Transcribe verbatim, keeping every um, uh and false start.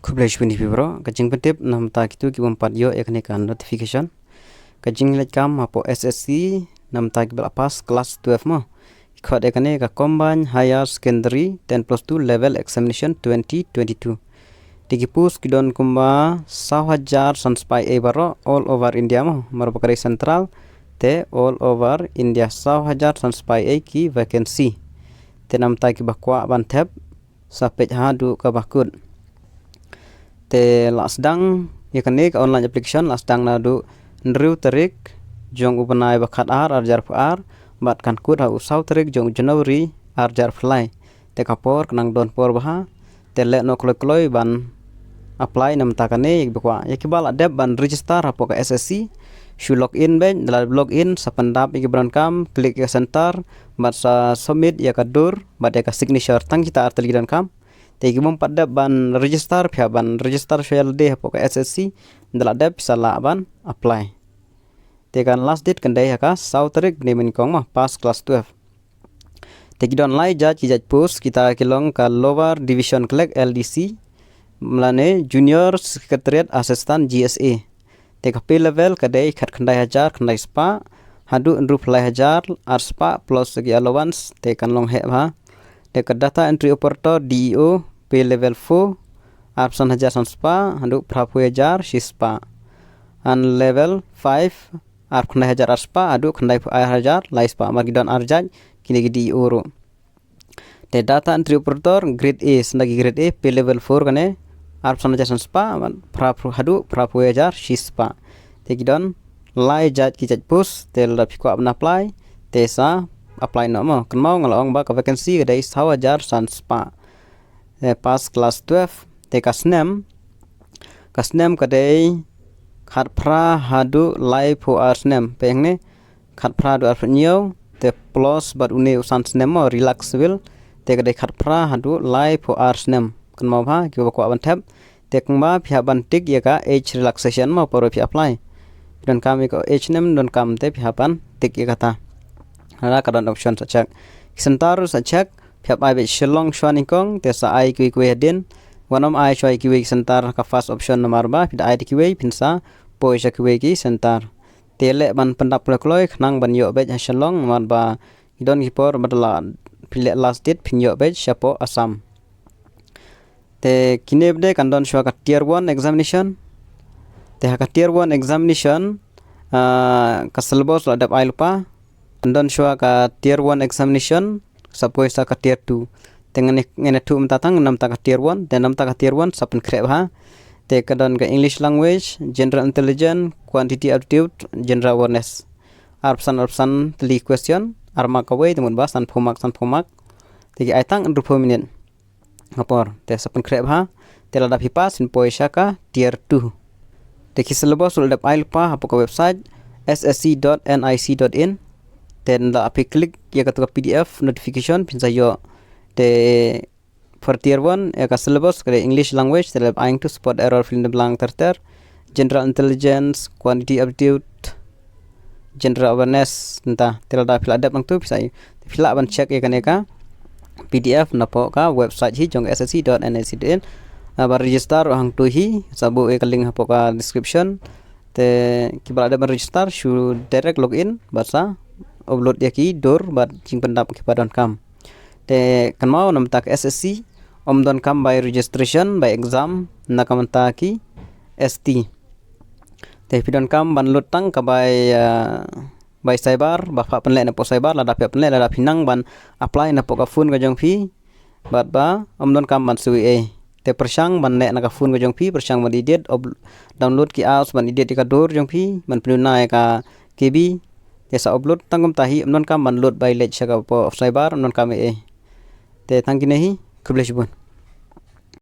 Khublei shibun ïa phi baroh. Ka jingpyntip namar kito ki bym pat ïoh ïa kane ka notification. Ka jingleit kam hapoh S S C namar ki ba la pass class twelve mo. Ki khot ïa kane ka Combined Higher Secondary ten plus two Level Examination twenty twenty-two. Te ki post ki don kumba saw hajar san spah ei baroh all over India mo. Mar ba ka dei central te all over India saw hajar san spah ei ki vacancy. Te namar ki ba kwah ban thep sa peit haduh kaba kut. Te la sdang ïa kane ka online application la sdang naduh hynriew tarik jong u bnai ba khatar ar hajar arphew ar bad kan kut ha u saw tarik jong u January ar hajar arphew lai. Te ka por ka nang don por bha. Te leh noh kloi kloi ban apply namar kane ïa ki ba kwah. Ïa ki ba la dep ban register hapoh ka S S C shu log in beit, da la log in sa pyndap ïa ki ba donkam, click ïa ka center bad sa submit ïa ka dur bad ïa ka signature. Tang kita ar tylli ki donkam. Te ki bym pat dep ban register, phi hap ban register shuwa ïa lade hapoh ka S S C, da la dep phi sa lah ban apply. Te kan last date kan dei ha ka saw tarik bnai mynnyngkong mo, pass class twelve. Te ki don lai jait ki jait post, kita ki long ka Lower Division Clerk L D C, lane Junior Secretariat Assistant G S A. Te ka pay level ka dei khatkhyndai hajar khyndai spah haduh hynriewphew lai hajar ar spah plus ki allowance, te kan long heh bha. Te ka Data Entry Operator D E O pay level four arphew san hajar san spah haduh phraphew hajar shi spah. And level five arphew khyndai hajar ar spah haduh khyndaiphew ar hajar lai spah. Mar ki don ar jait kine ki D E O ruh. Te Data Entry Operator grade A, sngewbha ki grade A pay level four kane arphew san hajar san spah, phraphew haduh phraphew hajar shi spah. Te ki don lai jait ki jait post, te lada phi kwah ban apply te sa apply noh mo. Kynmaw nga la ong ba ka vacancy ka dei saw hajar san spah. Te pass class twelve, te ka snem, ka snem ka dei khatphra haduh laiphew ar snem. Peit hangne, khatphra haduh arphew hynñiew, te plus bad une u san snem mo, relax civil, te ka dei khatphra haduh laiphew ar snem. Kynmaw bha ki ba kwah ban thep. Te kumba phi hap ban tick ïa ka age relaxation mo por ba phi apply. Phi donkam ïa ka age ne ym donkam te phi hap ban tick ïa kata. Lada ka don option sa check. Ki center sa check, phi hap ai beit Shillong shuwa nyngkong, te sa ai kiwei kiwei hadien. Wat nym ai shuwa ïa kiwei ki center ha ka first option namar ba phi da ai da kiwei phin sa poi sha kiwei ki center. Te leh ban pyndap kloi kloi khnang ban ïoh beit ha Shillong namar ba ki don ki por ba da la phi leh last date phin ïoh beit shapoh Assam. Te kine bad kan don shuwa ka tier one examination. Te ha ka tier one examination, ah, ka syllabus la dep ai lypa. Kan don shuwa ka tier one examination, sa poi sa ka tier two. Te ngan, ngan ïathuh mynta tang namar ka tier one, te namar ka tier one sa pynkhreh bha. Te ka don ka English language, general intelligence, quantity aptitude, general awareness. Arphew san arphew san tylli question, ar mark kawei, te mut ba sanphew mark sanphew mark. Te ki ai tang hynriewphew minit. Ha por, te sa pynkhreh bha, te lada phi pass phin poi sha ka tier two. Te ki syllabus ruh la dep ai lypa hapoh ka website S S C dot N I C dot in. Te lada phi click ïa katu ka P D F notification phin sa ïoh. Te for tier one ïa ka syllabus ka dei English language, te la dep ai nangtu spot error, fill in the blank ter ter. General intelligence, quantity aptitude, general awareness, nta te lada phi la dep nangtu phi sa ïoh. Te phi lah ban check ïa kane ka P D F napoh ka website hi jong S S C dot N I C dot in. Ah, ba register ruh hangtu hi, sa buh ïa ka link hapoh ka description. Te ki ba la dep ban register shu direct log in bad sa upload ïa ki dur bad jingpyndap ki ba donkam. Te kynmaw namar ka S S C ym donkam bai registration, bai exam na ka bynta ki S T. Te phi donkam ban lut tang ka bai, ah, bai cyber, ba phi hap pynleh napoh cyber, lada phi hap pynleh, lada phi nang ban apply napoh ka phone ka jong phi, bad ba ym donkam ban siew ei ei. Te pyrshang ban leh na ka phone ka jong phi, pyrshang ban edit, up-, download ki apps, ban edit ïa ka dur jong phi, ban pynduna ïa ka K B, te sa upload tang kumta hi, ym donkam ban lut bai leit sha ka poh cyber, ym donkam ei ei. Te tang kine hi, khublei shibun.